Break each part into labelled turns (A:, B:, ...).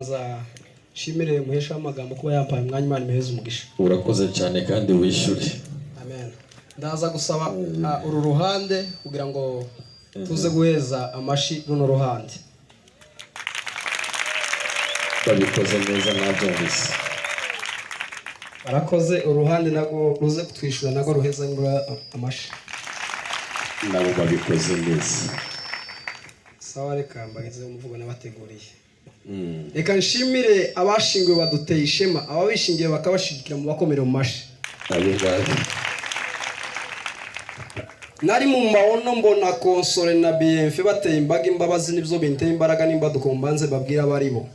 A: Ndabanza nshimire umuhesha w'amagambo kuba yampaye umwanya. Imana imuheze umugisha.
B: Urakoze cyane kandi wishyure.
A: Amen. Ndaza gusaba uru ruhande kugira ngo tuze guheza amashi runo ruhande.
B: Babikoze neza, nabyumvise.
A: Barakoze. Uruhande narwo ruze kutwishyura, narwo ruheza ngura amashi.
B: Nabo babikoze neza.
A: Sawa, reka mbagezeho umuvugo nabateguriye. Reka nshimire abashingiwe baduteye ishema, ababishingiye bakabashigikira, mu bakomere mu mashi.
B: Abo ngabo.
A: Nari mu mawono mbona Konsore na Bienfe bateye imbaga imbabazi, nibyo binteye imbaraga n'imbaduko. Mbanze babwira abari bo.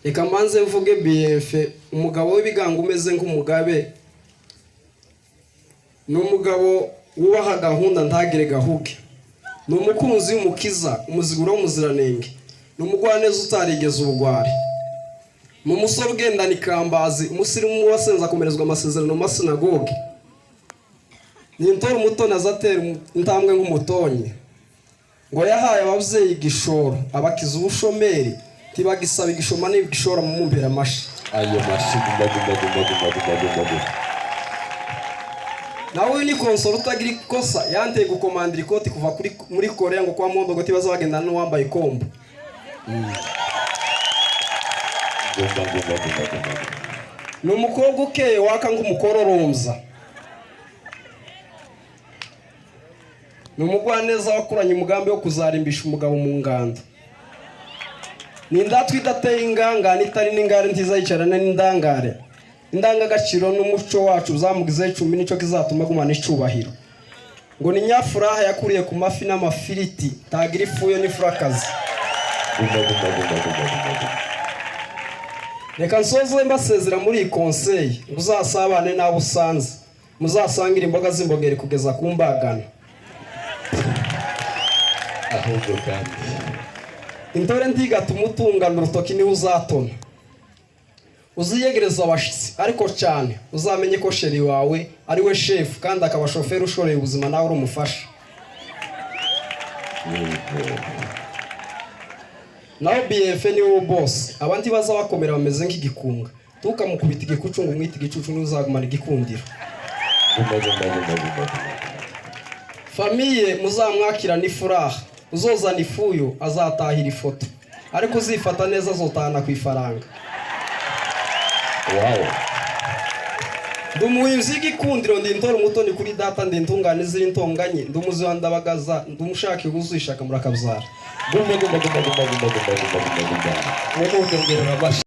A: Reka mbanze mvuge Bienfe, umugabo w'ibigango umeze nk'umugabe. Ni umugabo wubaha gahunda, ntagire gahuge. Ni umukunzi w'umukiza, umuziguro w'umuziranenge. Ni umugwaneza utarigeze ubugwari. Ni umusore ugendana ikambazi, umusirimu wasenze akomerezwa amasezerano mu masinagoge. Ni intore umutoni azatera intambwe nk'umutonyi. Ngo yahaye ababyeyi igishoro, abakiza ubushomeri, ntibagisaba igishoma n'igishora mu mumbera amashi.
B: Ayo mashi, guma guma guma guma guma guma guma.
A: Nawe uyu ni Konsoro utagira ikosa, yanteye gukomandira ikoti kuva kuri muri Korea, ngo kwa Mondogoti bazabagendana n'uwambaye ikombo.
B: Guma guma guma guma guma.
A: Ni umukobwa ukeye waka nk'umukororombya. Ni umugwaneza wakuranye umugambi wo kuzarimbisha umugabo mu ngando. Ni indatwa idateye ingangane, itari n'ingare, ntiza yicarane n'indangare. Indangagaciro n'umuco wacu zamugizeho icumi, nicyo kizatuma agumana icubahiro. Ngo ni nyafuraha yakuriye ku mafi n'amafiriti, ntagira ifuyo n'ifurakazi.
B: Guma guma guma guma guma guma.
A: Reka nsoze mbasezera muri iyi conseil, ngo uzasabane n'abo usanze, muzasangire imboga z'imbogeri kugeza ku mbagana.
B: Ahubwo kandi.
A: Intore ntigatuma utungana urutoki, niwe uzatona. Uziyegereza abashyitsi ariko cyane uzamenye ko chéri wawe ari we shefu kandi akaba shoferi ushoreye ubuzima, nawe uri umufasha. Naho BF ni wowe boss, abandi baza bakomera bameze nk'igikunga. Ntukamukubita igikucu ngo umwite igicucu, niwe uzagumana igikundiro.
B: Guma guma guma guma guma.
A: Famille muzamwakirana ifuraha, uzozana ifuyo azatahira ifoto, ariko uzifata neza azotahana ku ifaranga.
B: Wow.
A: Ndi umuhinzi w'igikundiro, ndi intore umutoni kuri data, ndi intungane z'intonganye, ndi umuzi wa Ndabagaza, ndi umushaka wuzuye ishaka, murakabyara.
B: Guma guma guma guma guma guma guma guma guma. Mumunyongerera amashyi.